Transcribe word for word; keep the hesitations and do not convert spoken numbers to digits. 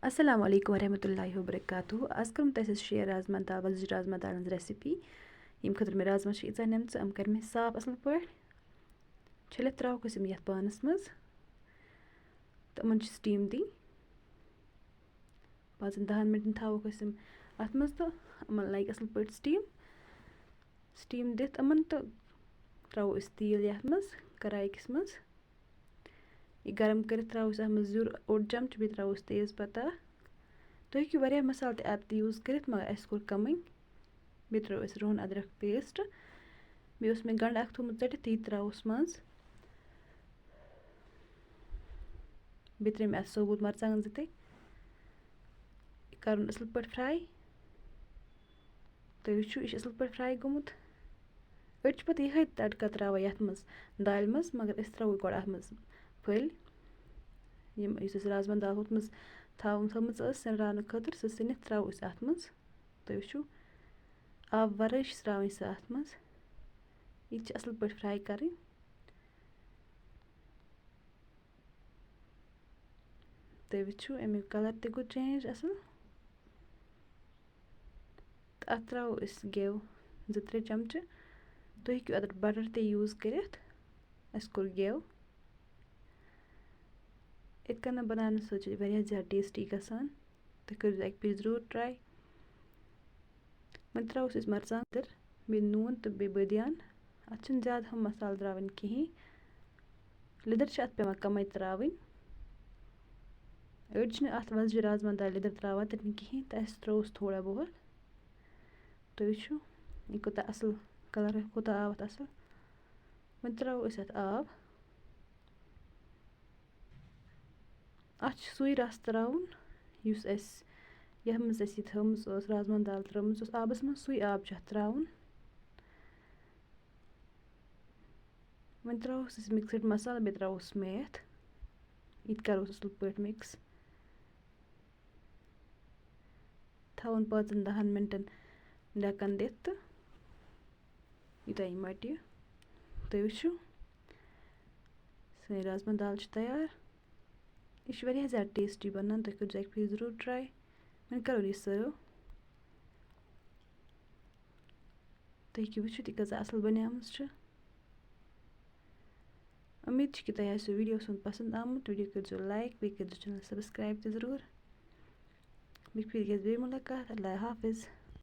السلام علیکم ورحمۃ اللہ وبرکاتہ۔ آز کَرو بہٕ تۄہہِ سۭتۍ شیر رازما دال، وۄزٕج رازما دالہِ ہٕنٛز recipe، ییٚمہِ خٲطرٕ مےٚ رازما چھِ ییٖژاہ نِمژٕ، یِم کَرِ مےٚ صاف اَصٕل پٲٹھۍ۔ چھٔلِتھ ترٛاوہوکھ أسۍ یِم یَتھ پانَس منٛز تہٕ یِمَن چھِ steam دِنۍ۔ پانٛژَن دَہَن مِنٹَن تھاوہوکھ أسۍ یِم اَتھ منٛز تہٕ یِمَن لَگہِ اَصٕل پٲٹھۍ steam۔ Steam دِتھ یِمَن تہٕ ترٛاوو أسۍ تیٖل یَتھ منٛز، کَرایہِ کِس منٛز۔ یہِ گرم کٔرِتھ ترٛاوو أسۍ اَتھ منٛز زیُر اوٚڑ چمچہٕ، بیٚیہِ ترٛاوو أسۍ تیز پتہ۔ تُہۍ ہیٚکِو واریاہ مصالہٕ تہِ اَتھ use کٔرِتھ، مگر اَسہِ کوٚر کَمٕے۔ بیٚیہِ ترٛٲو اَسہِ رُہن أدرَک paste۔ بیٚیہِ اوس مےٚ گنٛڈٕ اَکھ تھوٚومُت ژٔٹِتھ، تہِ تہِ ترٛاوُس منٛز۔ بیٚیہِ ترٛٲے مےٚ اَتھ ثوبوٗت مرژٕوانٛگن زٕ تہِ۔ یہِ کَرُن اَصٕل پٲٹھۍ fry۔ تُہۍ وٕچھِو، یہِ چھُ اَصٕل پٲٹھۍ fry گوٚمُت۔ أڑۍ چھِ پَتہٕ یِہوٚے تَڑکا ترٛاوان یَتھ منٛز، دالہِ منٛز، مگر أسۍ ترٛاوو گۄڈٕ اَتھ منٛز پھٔلۍ۔ یِم، یُس اَسہِ رازما دال ہُتھ منٛز تھاوُن، تھٲومٕژ ٲس سِنراونہٕ خٲطرٕ، سُہ سِنِتھ ترٛاوو أسۍ اَتھ منٛز۔ تُہۍ وٕچھِو، آب وَرٲے چھِ ترٛاوٕنۍ سۄ اَتھ منٛز۔ یہِ تہِ چھِ اَصٕل پٲٹھۍ fry کَرٕنۍ۔ تُہۍ وٕچھِو، اَمیُک colour تہِ گوٚو change اَصٕل۔ تہٕ اَتھ ترٛاوو أسۍ گٮ۪و زٕ ترٛےٚ چمچہٕ۔ تُہۍ ہیٚکِو اَتھ butter تہِ use کٔرِتھ۔ اَسہِ کوٚر گٮ۪و۔ یِتھ کٔنۍ بَناونہٕ سۭتۍ چھِ واریاہ زیادٕ tasty گژھان۔ تُہۍ کٔرۍزیٚو اَکہِ پھِرِ ضروٗر try۔ وۄنۍ ترٛاوو أسۍ مرژٕوانٛگن، بیٚیہِ نوٗن تہٕ بیٚیہِ بٲدیان۔ اَتھ چھِنہٕ زیادٕ ہُم مصالہٕ ترٛاوٕنۍ کِہیٖنۍ۔ لیٚدٕر چھِ اَتھ پٮ۪وان کَمٕے ترٛاوٕنۍ۔ أڑۍ چھِنہٕ اَتھ وۄزجہِ رازما دالہِ لیٚدٕر ترٛاوان تہِ نہٕ کِہیٖنۍ، تہٕ اَسہِ ترٛووُس تھوڑا بہت۔ تُہۍ وٕچھِو، یہِ کوٗتاہ اَصٕل colour، کوٗتاہ آو اَتھ اَصٕل۔ وۄنۍ ترٛاوو أسۍ اَتھ آب۔ اَتھ چھُ سُے رَس ترٛاوُن، یُس اَسہِ، یَتھ منٛز اَسہِ یہِ تھٲومٕژ ٲس، رازما دال ترٛٲومٕژ ٲس آبَس منٛز، سُے آب چھُ اَتھ ترٛاوُن۔ وۄنۍ ترٛاووس أسۍ mixed مصالہٕ، بیٚیہِ ترٛاووس میتھ۔ یہِ تہِ کَروس اَصٕل پٲٹھۍ mix۔ تھاوُن پانٛژَن دَہَن مِنٹَن ڈَکَن دِتھ تہٕ یوٗتاہ یہِ مَٹہِ۔ تُہۍ وٕچھِو، سٲنۍ رازما دال چھِ تیار۔ یہِ چھِ واریاہ زیادٕ tasty بَنان، تُہۍ کٔرۍزیٚو اَکہِ پھِرِ ضروٗر try۔ وۄنۍ کَرو یہِ serve۔ تُہۍ ہیٚکِو وٕچھِتھ، یہِ کۭژاہ اَصٕل بَنیمٕژ چھِ۔ اُمید چھِ کہِ تۄہہِ آسِوٕ video سون پَسنٛد آمُت۔ Video کٔرۍزیٚو like، بیٚیہِ کٔرۍزیٚو channel subscribe تہِ ضروٗر۔ بیٚکہِ پھِرِ گژھِ بیٚیہِ مُلاقات۔ اللہ حافظ۔